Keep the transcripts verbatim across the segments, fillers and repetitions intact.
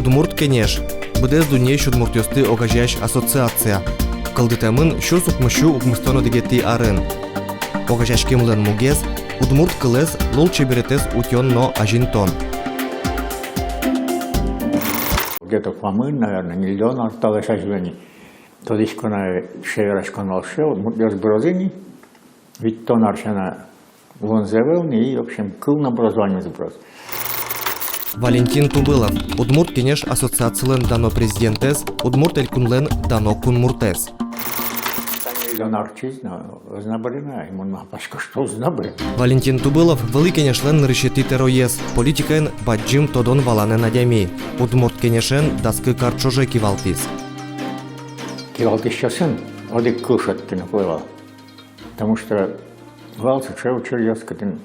Удмурт Кенеш — быдэс дуннеысь удмуртъёсты огазеясь ассоциация. Кылдытэмын сюрс укмыссю укмыстон одӥгетӥ арын. Огазеяськемлэн мугез — удмурт кылэз, лулчеберетэз утён но азинтон. Где-то куамын, наверное, миллион ар талэсь азьло ни. Тодӥсько на, сьӧры вераськон вал сыӵе: удмуртъёс быроз ини, витьтон ар сяна улонзы ӧвӧл ни, и, в общем, кыл но быроз, ваньмыз быроз. Валентин Тубылов, Удмурт Кенеш ассоциацилэн дано президентэз, Удмурт Элькунлэн дано кунмуртэз. Миллион ар ӵыжы но, ӧз на быры на, и мон малпасько, что ӧз на быры. Валентин Тубылов — Вылӥ Кенешлэн нырысетӥ тӧроез, политикаен бадӟым тодон-валанэн адями. Удмурт Кенешен дас кык ар ӵоже кивалтӥз. Кивалтӥсьёсын одӥг кыл шедьтыны кулэ вал. Потому что вал сыӵе учыръёс, кытын,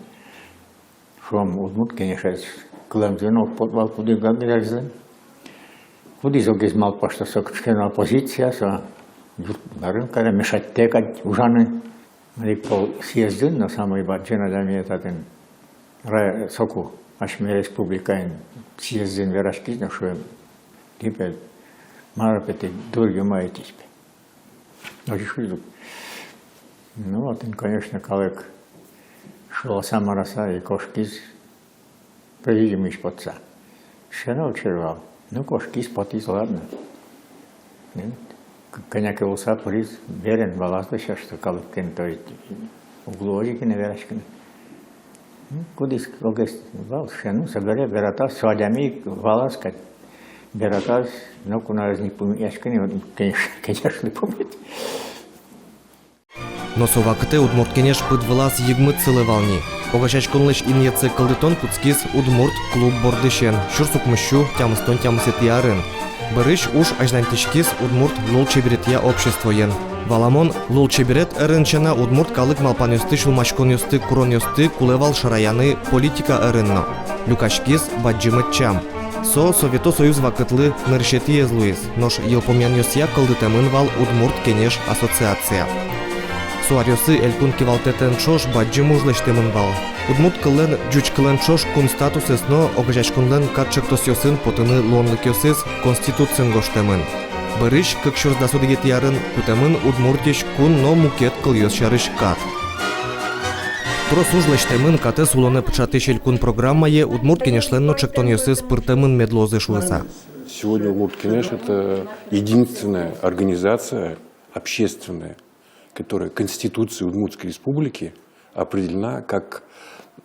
шуом, Удмурт Кенешез кылэмзы но уг поты вал куддыръя герӟаськыны. Кудӥз огез малпа, что со кыӵе ке но оппозиция, со юрт-бӧрын каре, мешатьтэ кадь ужаны. Одӥг пол съездын но самой бадӟым адями татын, ра-, соку асьме республикаын съездын вераськиз но шуэ: тӥ пе, мар пе тӥ, дур-юмо ӧй тӥ пе. Озьы шуиз ук. Ну, отын, конечно, калык шуаса-мараса и кошкиз президиумысь потса. Сыӵе но учыр вал. Ну, кошкиз, потӥз, ладно. Ну, к-, кӧня ке луыса пыриз, берен валаз лэся, что калыкен, то есть, уг луы озьы гинэ вераськыны. Ну, кудӥз огез вал, сыӵе, ну, собере вератаз, со адями валаз кадь. Вератаз, ноку но ӧз ни пумитъяськы ни, вот, конечно, конечно, пумит. Но со вакытэ Удмурт Кенеш пыд вылаз йыгмыт сылэ вал ни. Огазеяськонлэсь инъетсэ кылдытон кутскиз удмурт клуб бордысен, сюрс укмыссю тямыстон тямысэтӥ арын. Бӧрысь уж азьланьтӥськиз удмурт лулчеберетъя обществоен. Валамон, лулчеберет ӧрын сяна, удмурт калык малпанъёсты, сюлмаськонъёсты, куронъёсты кулэ вал шараяны политика ӧрын но. Люкаськиз бадӟым ӧтчам. Со Совето Союз вакытлы нырысетӥез луиз, нош йылпумъянъёсъя кылдытэмын вал Удмурт Кенеш ассоциация. Со аръёсы элькун кивалтэтэн ӵош бадӟым уж лэсьтэмын вал. Удмурт кыллэн ӟуч кылэн ӵош кун статусэз но огазеяськонлэн кат ӵектосъёсын потыны луонлыкъёсыз Конституциын гожтэмын. Бӧрысь, кык сюрс дас одӥгетӥ арын, кутэмын Удмуртиысь кун но мукет кылъёс сярысь кат. Трос уж лэсьтэмын катэз улонэ пыӵатӥсь элькун программае, Удмурт Кенешлэн но ӵектонъёсыз пыртэмын мед луозы шуыса. Сегодня Удмурт Кенеш — это единственная организация общественная, которая Конституцией Удмуртской Республики определена как,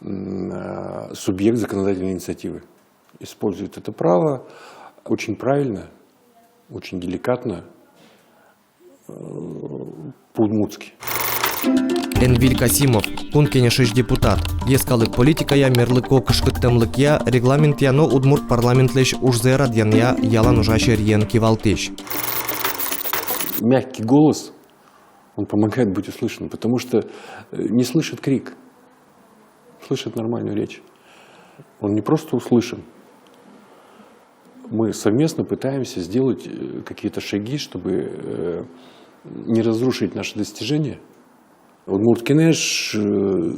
м, а, субъект законодательной инициативы. Использует это право очень правильно, очень деликатно, э, по-удмуртски. Энвиль Касимов, Кун Кенешысь депутат, йӧскалык политикая, мерлыко кышкыттэмлыкъя, регламентъя но удмурт парламентлэсь ужзэ радъянъя ялан ужась ӧръен кивалтӥсь. Мягкий голос, он помогает быть услышанным, потому что, э, не слышит крик, слышит нормальную речь. Он не просто услышан. Мы совместно пытаемся сделать, э, какие-то шаги, чтобы, э, не разрушить наши достижения. Удмурт Кенеш, э,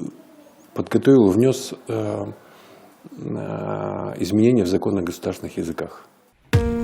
подготовил, внёс, э, э, изменения в закон о государственных языках.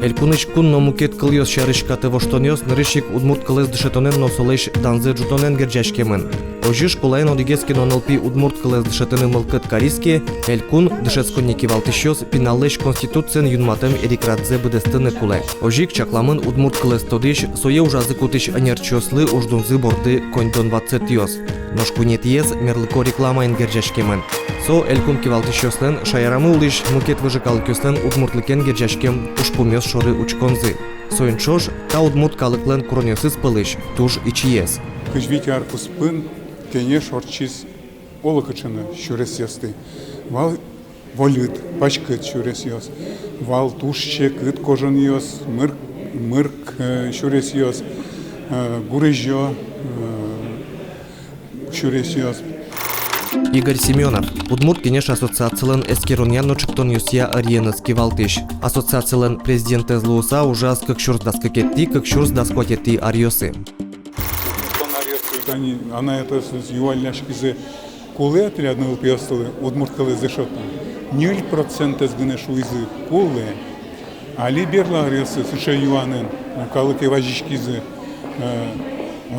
Элькунысь кун но мукет кылъёс сярысь катэ воштонъёс нырысь ик удмурт кылэз дышетонэн но солэсь данзэ ӝутонэн герӟаськемын. Озьы, школаын одӥгез ке но нылпи удмурт кылэз дышетыны мылкыд кариз ке, элькун, дышетсконни кивалтӥсьёс пиналлэсь Конституциен юнматэм эрикрадзэ быдэстыны кулэ. Озьы ик чакламын удмурт кылэз тодӥсь, сое ужазы кутӥсь ӧнерчиослы уждунзы борды коньдон ватсэтъёс. Нош куинетӥез мерлыко рекламаен герӟаськемын. Со элькун кивалтӥсьёслэн шаерамы улӥсь мукет выжы калыкъёслэн удмуртлыкен герӟаськем ужпумъёс шоры учконзы. Соин ӵош та удмурт калыклэн куронъёсыз пӧлысь туж ичиез. Кызь вить ар куспын Кенеш ортчиз олокыӵе но сюресъёсты. Вал вольыт, паськыт сюресъёс, вал туж секыт кожонъёс, мырк, мырк, э, сюресъёс, э, гурезё, э, сюресъёс. Игорь Семёнов, Удмурт Кенеш ассоциацилэн эскеронъя но ӵектонъёсъя ӧръеныз кивалтӥсь. Ассоциацилэн президентэз луыса ужаз кык сюрс дас кыкетӥ, кык сюрс дас куатетӥ аръёсы. Тани анай-атайёсыз юалляськизы: кулэ-а тӥляд нылпиослы удмурт кылэз дышетон? Ньыль процентэз гинэ шуизы: кулэ. Али берло аръёсы сыӵе юанэн калыке вазиськизы, э,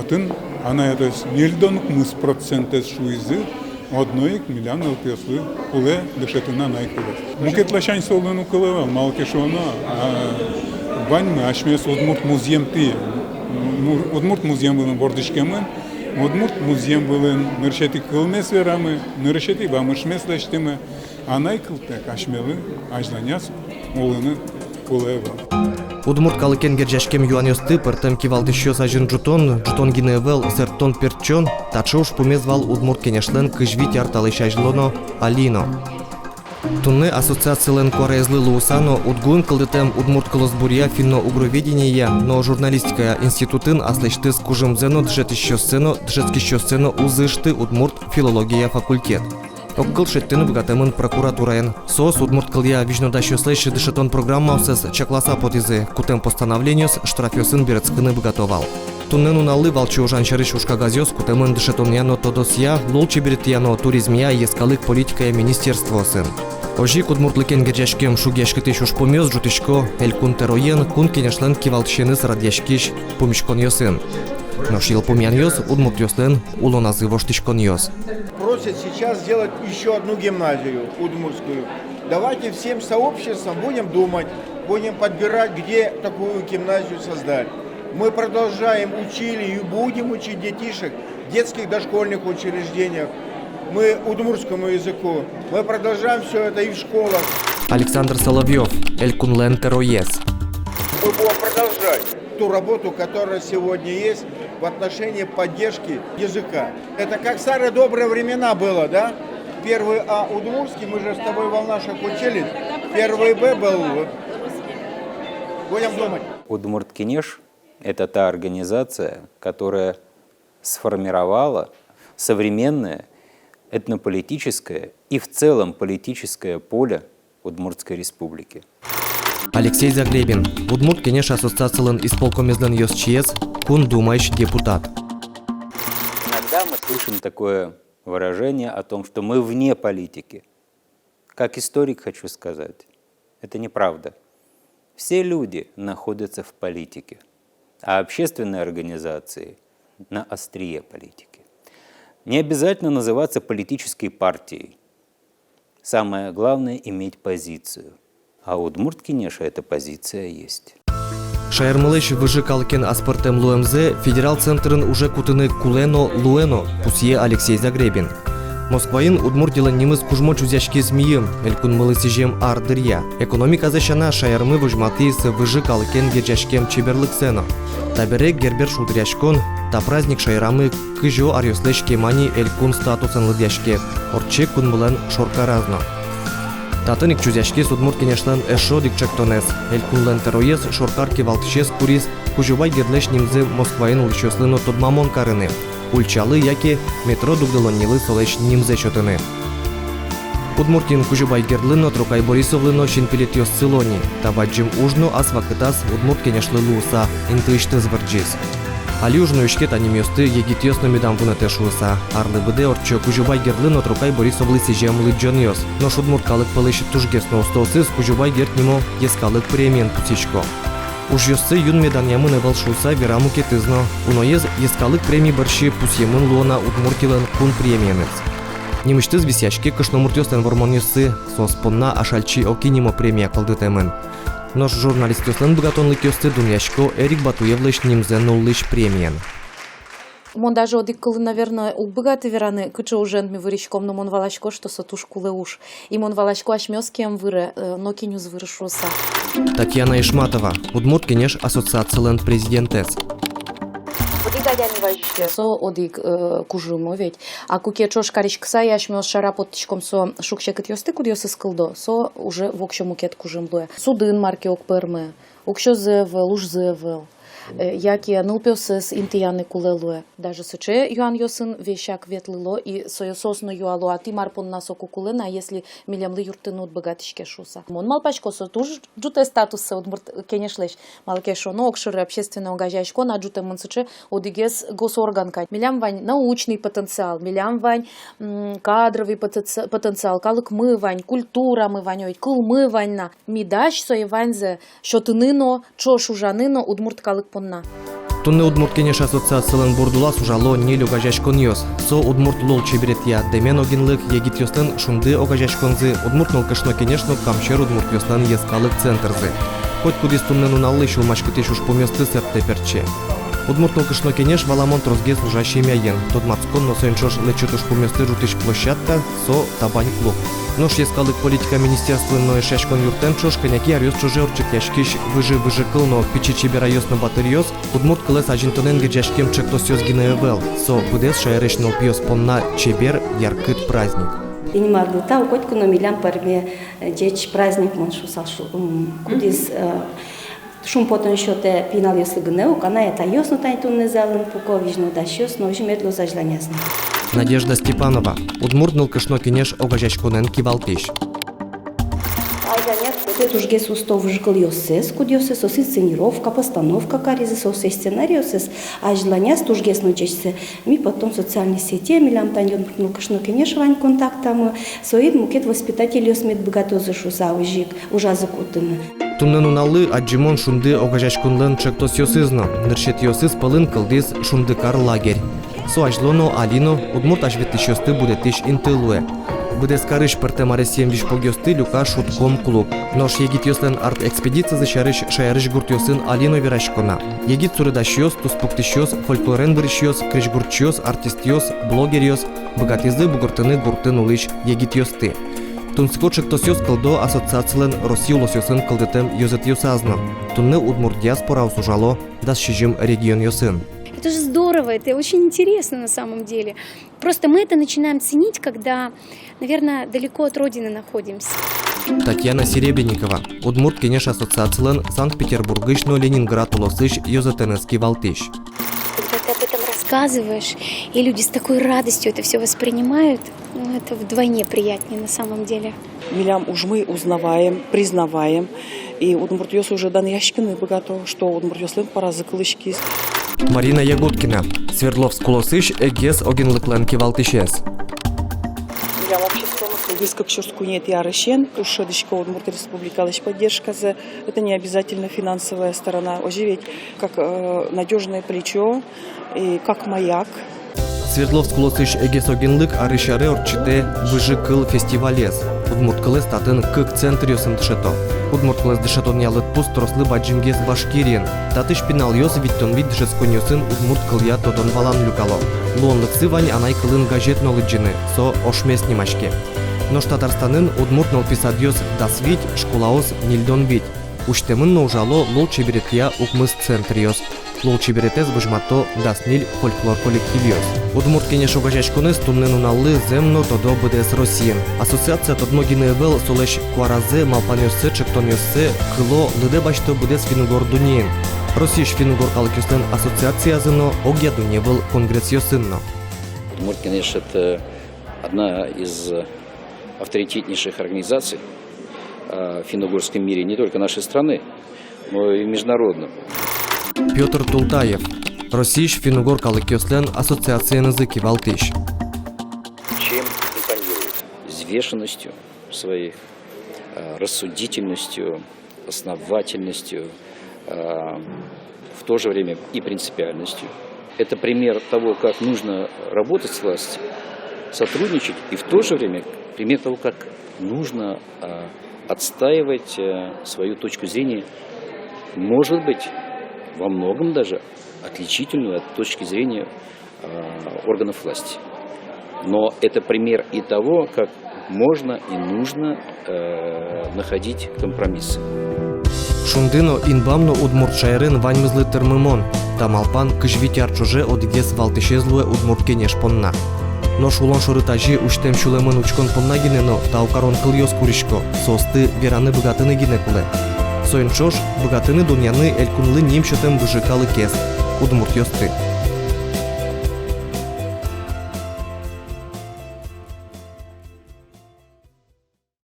отын анай-атайёс ньыльдон укмыс процентэз шуизы, одно ик милям нылпиослы кулэ дышетыны анай кылэз. Мукет ласянь солэн уг кылы вал, малы ке шуоно, а, ваньмы асьмеос удмурт музъемтӥ, му-, удмурт музъем вылын вордӥськемын, удмурт музъем вылын нырысетӥ кылмес верамы, нырысетӥ вамышмес лэсьтӥмы, анай кылтэк асьмелы азьланяз улыны кулэ ӧвӧл. Удмурт калыкен герӟаськем юанъёсты пӧртэм кивалтӥсьёс азьын ӝутон, ӝутон гинэ ӧвӧл, сэрттон-пертчон — таӵе ужпумез вал Удмурт Кенешлэн кызь вить ар талэсь азьло но, али но. Туннэ ассоциацилэн куараезлы луыса но, УдГУын кылдытэм удмурт кылосбуръя, финно-угроведениея но журналистикая институтын аслэсьтыз кужымзэ но, дышетӥсьёссэ но, дышетскисьёссэ но уз ышты удмурт филология факультет. Огкыл шедьтыны быгатэмын прокуратураен. Соос удмурт кылъя визьнодасьёслэсь дышетон программаоссэс чакласа потӥзы, кутэм постановлениос штрафъёсын берытскыны быгато вал. Туннэ нуналлы валче ужан сярысь ужкагазъёс кутэмын дышетонъя но тодосъя, лулчеберетъя но туризмъя йӧскалык политикая министерствоосын. Озьы ик удмуртлыкен герӟаськем шугъяськытӥсь ужпумъёс ӝутӥсько Элькун тӧроен, Кун Кенешлэн кивалтӥсеныз радъяськись пумиськонъёсын. Нош йылпумъянъёс — удмуртъёслэн улоназы воштӥськонъёс. Просят сейчас сделать ещё одну гимназию удмуртскую. Давайте всем сообществом будем думать, будем подбирать, где такую гимназию создать. Мы продолжаем, учили и будем учить детишек в детских дошкольных учреждениях. Мы удмуртскому языку. Мы продолжаем всё это и в школах. Александр Соловьёв, Элькунлэн тӧроез. Мы будем продолжать ту работу, которая сегодня есть в отношении поддержки языка. Это как в старые добрые времена было, да? Первый А удмуртский, мы же с тобой, Волнаш, учились. Первый Б был. Будем думать. Удмурт Кенеш — это та организация, которая сформировала современное этнополитическое и в целом политическое поле Удмуртской Республики. Алексей Загребин, Удмурт Кенеш ассоциацилэн исполкомезлэн ёзчиез, Кун Думаысь депутат. Иногда мы слышим такое выражение о том, что мы вне политики. Как историк хочу сказать, это неправда. Все люди находятся в политике, а общественные организации на острие политики. Не обязательно называться политической партией. Самое главное — иметь позицию. А у Удмурт Кенеша эта позиция есть. Шаермылэсь выжы калыкен аспӧртэм луэмзэ федерал центрын уже кутыны кулэ но, луэ но, пусъе Алексей Загребин. Москваын Удмуртилэн нимыз кужмо чузъяськиз мийым, элькунмылы сӥзем ар дыръя. Экономиказэ сяна, шаермы возьматӥз выжы калыкен герӟаськем чеберлыксэ но. Табере Гербер шулдыръяськон, та праздник шаерамы кызь аръёслэсь кема ни элькун статусэн лыдъяське, ортче кунмылэн шоркараз но. Татын ик чузъяськиз Удмурт Кенешлэн эшшо одӥг ӵектонэз. Элькунлэн тӧроез, шоркар кивалтӥсез куриз Кузебай Гердлэсь нимзэ Москваын улӥсьёслы но тодмамон карыны, ульчалы яке метро дугдылоннилы солэсь нимзэ сётыны. Удмуртиын Кузебай Гердлы но, Трокай Борисовлы но синпелетъёссы луо ни. Та бадӟым уж но ас вакытаз Удмурт Кенешлы луыса интыысьтыз вырӟиз. Али уж нуиське та нимъёсты егитъёс но медам вунэтэ шуыса. Арлы быдэ ортчо Кузебай Гердлы но Трокай Борисовлы сӥзем лыдӟонъёс. Нош удмурт калык пӧлысь тужгес но устоосыз Кузебай Герд нимо йӧскалык премиен пусйисько. Ужъёссы юнме данъямын ӧвӧл шуыса вера мукетыз но. Уноез йӧскалык премия бӧрсьы пусъемын луо на Удмуртилэн кун премиеныз. Нимысьтыз висъяське кышномуртъёслэн вормонъёссы, соос понна Ашальчи Оки нимо премия кылдытэмын. Нош журналистъёслэн быгатонлыкъёссы дунъясько Эрик Батуевлэсь нимзэ нуллӥсь премиен. Мон даже одӥг кылын, наверно, уг быгаты вераны, кыӵе ужен ми выриськом, но мон валасько, что со туж кулэ уж. И мон валасько, асьмеос ке ӧм выры, э, нокин уз выры шуыса. Татьяна Ишматова, Удмурт Кенеш ассоциацилэн президентэз. Одӥг адями вазиське, со одӥг, э, кужым, о ведь. А куке ӵош кариськыса, асьмеос шара поттӥськом со шуг-секытъёсты, кудъёсыз кылдо, со уже воксё мукет кужым луэ. Судын мар ке уг пӧрмы, уксёзы ӧвӧл, ужзы ӧвӧл. Э, яке нылпиоссэс интыяны кулэ луэ. Даже сыӵе юанъёсын весяк ветлыло, и сое соос но юало: а тӥ мар понна соку кулэ на, если милемлы юрттыны уд быгатӥське шуыса? Мон малпасько, со туж ӝутэ статуссэ Удмурт Кенешлэсь. Малы ке шуоно, огшоры общественной огазеяськон-а ӝутэмын, сыӵе одӥгез госорган кадь. Милям вань научный потенциал, милям вань, м, кадровый потенци-, потенциал, калыкмы вань, культурамы вань, ой, кылмы вань на. Ми дась сое ваньзэ сётыны но, ӵош ужаны но удмурт калык понна. Туннэ Удмурт Кенеш ассоциацилэн бордулаз ужало ньыль огазеяськонъёс. Со удмурт лулчеберетъя «Дэмен» огинлык, егитъёслэн «Шунды» огазеяськонзы, Удмурт нылкышно кенеш но «Камсьӧр» удмуртъёслэн йӧскалык центрзы. Котькудӥз туннэ нуналлы сюлмаськытӥсь ужпумъёсты сэрттэ-пертче. Удмурт нылкышно кенеш, валамон, тросгес ужась семьяен. Тодматскон но соин ӵош лэчыт ужпумъёсты ӝутӥсь площадка — со табань клуб. Нош йӧскалык политика министерствоын но Эшъяськон юртэн ӵош кӧня ке аръёс ӵоже ортчытъяськись «Выжы-выжыкыл» но «Пичи чеберайёс но батыръёс» удмурт кылэз азинтонэн герӟаськем ӵектосъёс гинэ ӧвӧл. Со быдэс шаерысь нылпиос понна чебер, яркыт праздник. Инмарлы тау, котьку но милям пӧрме, э, ӟеч праздник, мон шуысал, шу-, м, кудӥз, э, шумпотон сётэ пиналъёслы гинэ ук, анай-атайёс но тани туннэ залын пуко, визьнодасьёс но, озьы мед луоз азьланяз но. Надежда Степанова, Удмурт нылкышно кенеш огазеяськонэн кивалтӥсь. Азьланяз кутэ тужгес усто выжыкылъёссэс, кудъёссэ соос инсценировка, постановка каризы, соос сценариоссэс азьланяз тужгес но ӟечсэ. Ми потом социальной сетье, милям тани Удмурт нылкышно кенеш вань контактамы, соин мукет воспитательёс мед быгатозы шуыса озьы ик ужазы кутыны. Туннэ нуналлы адӟымон «Шунды» огазеяськонлэн ӵектосъёсыз но. Нырысетӥосыз пӧлын кылдӥз «Шундыкар» лагерь. Со азьло но, али но удмурт азьветлӥсьёсты будэтӥсь инты луэ. Быдэс карысь пӧртэм аресъем визьпогъёсты люка «Шудком» клуб. Нош егитъёслэн арт-экспедицизы сярысь шаерысь гуртъёсын али но верасько на. Егит суредасьёс, туспуктӥсьёс, фольклорен вырисьёс, крезьгурчиос, артистъёс, блогеръёс быгатӥзы бугыртыны гуртын улӥсь егитъёсты. Тунсыко ӵектосъёс кылдо ассоциацилэн Россия улосъёсын кылдытэм ёзэтъёсаз но. Туннэ удмурт диаспораос ужало дас сизьым регионъёсын. Это же здорово, это очень интересно на самом деле. Просто мы это начинаем ценить, когда, наверное, далеко от родины находимся. Татьяна Серебренникова, Удмурт Кенеш ассоциацилэн Санкт-Петербургысь но Ленинград улосысь ёзэтэныз кивалтӥсь. Когда ты об этом рассказываешь, и люди с такой радостью это всё воспринимают, ну, это вдвойне приятнее на самом деле. Милям ужмы узнаваем, признаваем, и удмуртъёс уже данъяськыны быгато, что удмуртъёслэн куаразы кылӥськиз. Марина Ягудкина, Свердловск улосысь «Эгес» огинлыклэн кивалтӥсез. Милям обществомы кылдӥз кык сюрс куинетӥ арысен, туж шӧдӥсько Удмурт Республикалэсь поддержказэ. Это не обязательно финансовая сторона, озьы ведь, как, э, надёжное плечо и как маяк. Свердловск улосысь «Эгес» огинлык арысь аре ортчытэ «Выжыкыл» фестивалез. Удмурт кылэз татын кык центръёсын дышето. Удмурт кылэз дышетонъя лыдпус трослы бадӟымгес Башкириын. Татысь пиналъёс витьтон вить дышетсконъёсын удмурт кылъя тодон-валан люкало. Луонлыксы вань анай кылын газет но лыдӟыны, со «Ошмес» нимаське. Нош Татарстанын удмурт нылпи садъёс дас вить, школаос ньыльдон вить. Усьтэмын но ужало лулчеберетъя укмыс центръёс. Лулчеберетэз возьмато дас ньыль фольклор коллективъёс. Удмурт Кенеш огазеяськонэз туннэ нуналлы зэм но тодо быдэс Россиын. Ассоциация тодмо гинэ ӧвӧл солэсь куаразэ, малпанъёссэ, ӵектонъёссэ кыло, лыдэ басьто быдэс финн-угор дуннеын. Россиысь финн-угор калыкъёслэн ассоциациязы но, огъя дунне выл конгрессъёсын но. Удмурт Кенеш — это одна из авторитетнейших организаций, а, в финно-угорском мире, не только нашей страны, но и международном. Пётр Тултаев, Россиысь финн-угор калыкъёслэн ассоциациенызы кивалтӥсь. Чем импонирует? Взвешенностью своих, а, рассудительностью, основательностью, а, в то же время и принципиальностью. Это пример того, как нужно работать с властью, сотрудничать, и в то же время пример того, как нужно, а, отстаивать, э, свою точку зрения, может быть, во многом даже отличительную от точки зрения, э, органов власти. Но это пример и того, как можно и нужно, э, находить компромиссы. «Шунды» но «Инбам» но удмурт шаерын ваньмызлы тырмымон. Та малпан кызь вить ар ӵоже одӥгез валтӥсез луэ Удмурт Кенеш понна. Нош улон шоры тазьы усьтэм сюлэмын учкон понна гинэ но тау карон кылъёс курисько, соосты вераны быгатыны гинэ кулэ. Соин ӵош быгатыны дунъяны элькунлы ним сётэм выжы калыкез, удмуртъёсты.